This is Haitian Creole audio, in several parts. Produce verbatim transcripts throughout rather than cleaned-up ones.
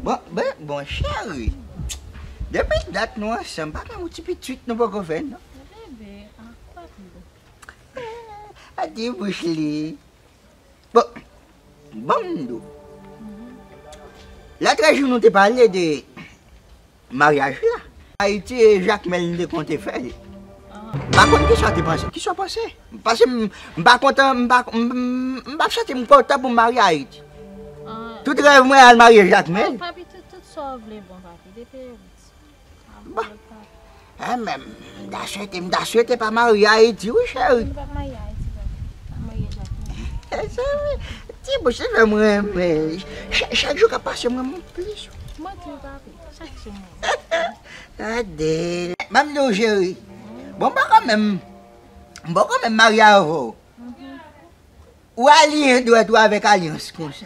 Bon, bon, bon, cheri. Depi dat nou ansanm, pa gen yon ti pitit nou poko fè, non? Bebe, a, kwa pi bon. A di bouch li. Bon, bon, m di w. Lòt jou nou te pale de maryaj la. Ayiti, e Jakmèl m te konte fè l. M pa konn kisa w te panse. Kisa w panse? Paske m, m pa kontan, m pa, m, m, m p ap santi m kontan pou m marye Ayiti. Tout rèv mwen al marye Jakmèl. Papi, tout, tout sa w vle bon, papi. Depi Bon. Enben, m ta swete, m ta swete pa marye Ayiti, wi, cheri. M p ap marye Ayiti, papi. M ap marye Jakmèl. Cheri, ti bouch li fè m renmen. Chak, chak jou k ap pase, m renmen plis. Mwen tou, papi. Chak jou, mwen. Gade. Ban m di w, cheri. Bon, m pa kanmenm, m pa kanmenm marye avè w. Ou aliyen dwèt ou avèk alyans konsa.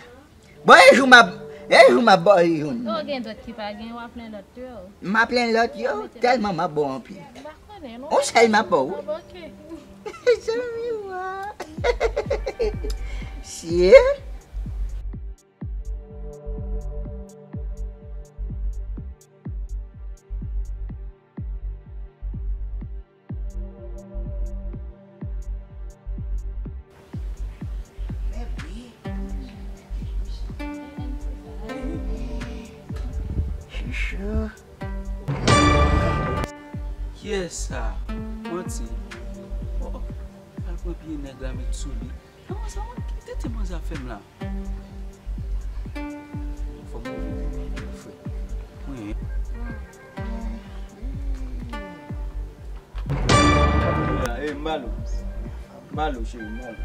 Bon, e jou m ap, e jou m ap ba w youn. Ou gen dòt ki pa gen, w ap plen lòt yo. M ap plen lòt yo, tèlman m ap ba w anpil. M pa konnen, non. On sèl m ap ba w. Ah, bon, ok. Zanmi mwen. Sye. Chouchou. Kiyès sa? Manti. Oh, oh. Al pran pye nèg la met sou li. Kòman sa, mwen? Ki tete manzè ap fè m la? Fò m ouvri frè. Wi. Eh, Malo. Malo, cheri, Malo.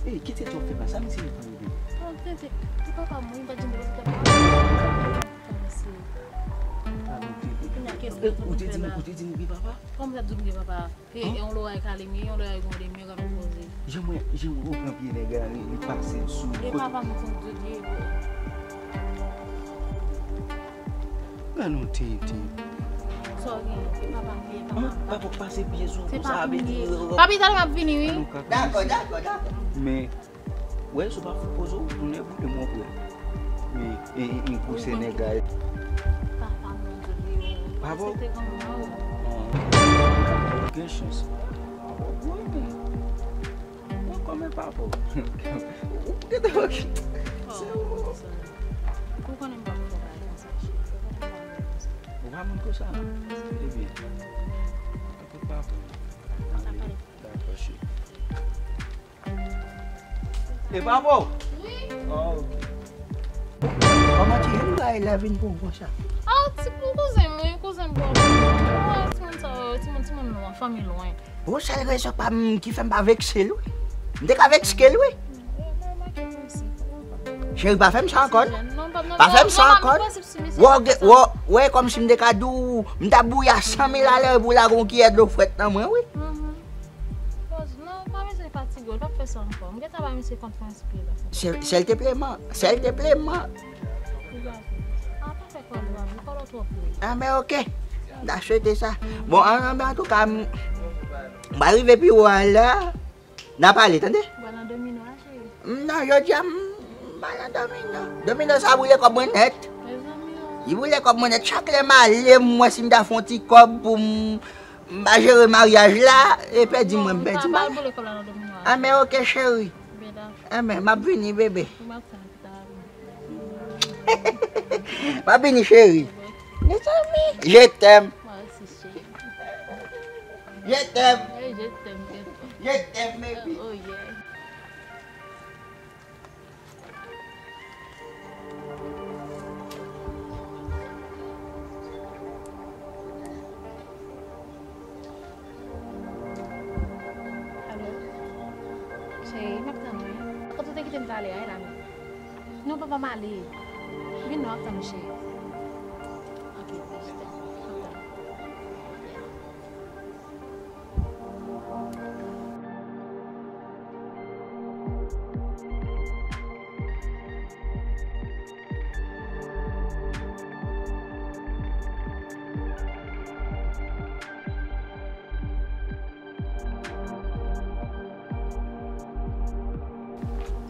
Eh, ki tete w ap fè la? Sa misye ap fè la? Oh, tete, se papa mwen, li pa di m de papa. Sa misye. Ah, non, tete. Kounye a, kiyès ki konn fè la? Ou te di m, ou te di m wi papa? Kòman sa di m wi papa? E, e yon loray kale m ye, yon loray gwonde m ye, gade yon koze. Jan mwen, jan mwen pran pye nèg la, li, li pase sou. E papa m konn di li. Gade yon tenten. Sa w gen, e papa m ye, papa m. Papa pase pye sou ou, sa vle di. Papi, talè m ap vini, wi. Dakò, dakò, dakò. Men, Wè, si w pa fè koze w, tounen pou de mwen prè. E, e, e, e, pou se nèg la. Papa mwen di li, yo. Pa bon? Se te granmoun nan, yo. Gen chans. Wi, men. Mwen kòman papa w? Ou gentan okipe. Se ou. Ou konnen m pa fè bagay konsa, cheri. Ou konnen m pa fè bagay konsa. Ou pa moun konsa? Ebyen, antre papa w. Dakò, cheri. E pa bon? Wi. Ah, ok. Kòman ti jèn bagay la vin pou w konsa? Ah, ti pou kouzen mwen, kouzen m pran. Ou wè timoun sa yo, timoun, timoun nou an, fanmi lwen. Bon, sèl rezon pa m ki fè m pa vekse l, wi. M te ka vekse l, wi. Cheri, pa fè m sa ankò, non. Pa fè m sa ankò. Wè, wè, wè, kòmsi m te ka di w, m t ap bouyi a san mil alè pou w lage yon kiyè dlo frèt nan mwen, wi. Koz, non, pa bezwen fatige w, l p ap fè sa ankò. M gentan ba misye kont Frans pye la. Sèl, sèl te pleman, sèl te pleman. Ah, pa fè kò l, pa fè kò l twò pre. Ah, men oke. M ta swete sa. Bon, an, an, antouka, m, m pral rive pi wo a la. N a pale, tande? Ou pral nan domino a, cheri? Non, jodi a, m, m pa nan domino. Domino sa boule kòb mwen nèt. Mezanmi, oh. Li boule kòb mwen nèt. Chak lè m ale, m wè si m ta fè yon ti kòb pou m M pa jere maryaj la, e pèdi mwen, m pèdi maryaj. Ah, men oke, cheri. Ah, men, m ap vini, bebe. M ap vini, cheri. Mezanmi, je t'aime. Je t'aime. Je t'aime, baby. Alo? Cheri, m ap tann ou wi. Kote w te kite m talè a, e la menm? Non, papa, m ale. Vin non, m ap tann ou, cheri. Ok, je t'aime. M ap tann ou.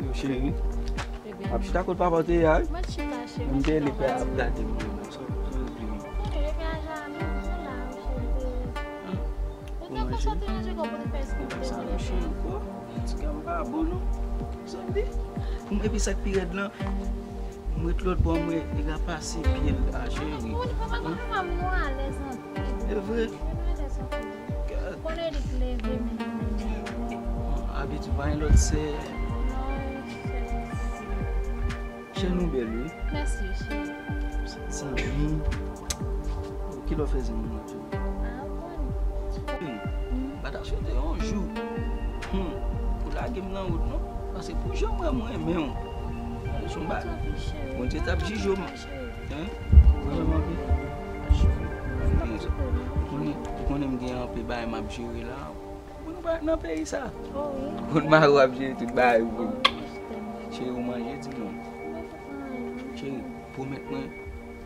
Yo, cheri. Ap chita kot papa w te ye a, wi. Mwen chita, cheri. M te leve ap gade m yo, men sa, sa regle m. Ou konnen, depi a Jami, ou la, cheri. Ou te konn sa w te ranje kò pou te fè eskonte mwen leve. Ti gè m pa bon, non. Sanble. Pou m, epi sa k pi rèd lan, m ret lòt bò, m wè e rapase pye l a, cheri. Ou konnen papa m, papa m, nou alèz anpil. E vre? Nou alèz anpil. Konnen li k leve, men. Abitye pa gen lòt sè. Non, sè. Cheri, nou bèl, wi. Mèsi, cheri. Zanmi. Kilè w fè zanmi mwen tou? Ah, bon. Cheri, m pa ta swete yon jou, hmm, pou lage m nan wout, non. Paske pou jan m wè m renmen w, se yon ba-, Bondye t ap jije w. Hein? Ou renmen m anpil? Ou konnen, ou konnen m gen anpil bagay m ap jere la. Moun pa nan peyi sa. Oh, wi. Moun mari w ap jere tout bagay pou li. Oh, wi, je t'aime. Cheri, ou manje, di non. Mwen fèk manje. Cheri, pwomèt mwen,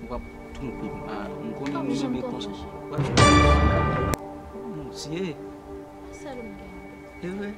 ou p ap twonpe m. Ah, m konnen nou renmen konsa. W ap janm twonpe m. Mon Dye. Sèl ou m gen. E vre?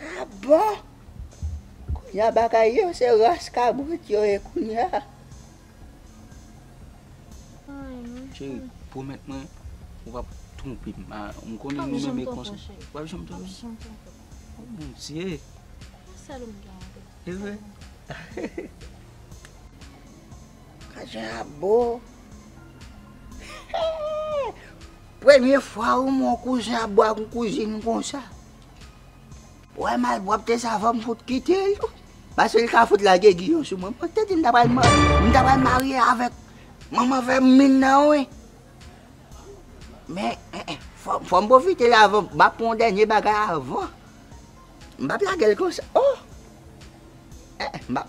Ah bon? Kounye a bagay yo, se ras kabrit yo ye kounye a. Cheri, pwomèt mwen, ou p ap twonpe m. Ah, m konnen nou renmen konsa. W ap janm twonpe m? Mon Dye. Sèl ou m gen anpil. E vre? Kouzen ap bo. Premye fwa ou wè yon kouzen ap bo ak yon kouzin konsa. Wè mal pwòpte sa, fò m fout kite l tou. Paske l ka fout lage giyon sou mwen. Mwen te di m ta pral ma-, m ta pral marye avèk manman vèmin nan, wi. Men, eh, eh, fò, fò m pwofite l avan. M ap pran yon dènye bagay avan. M p ap lage l konsa. Oh! Eh, eh, m p ap,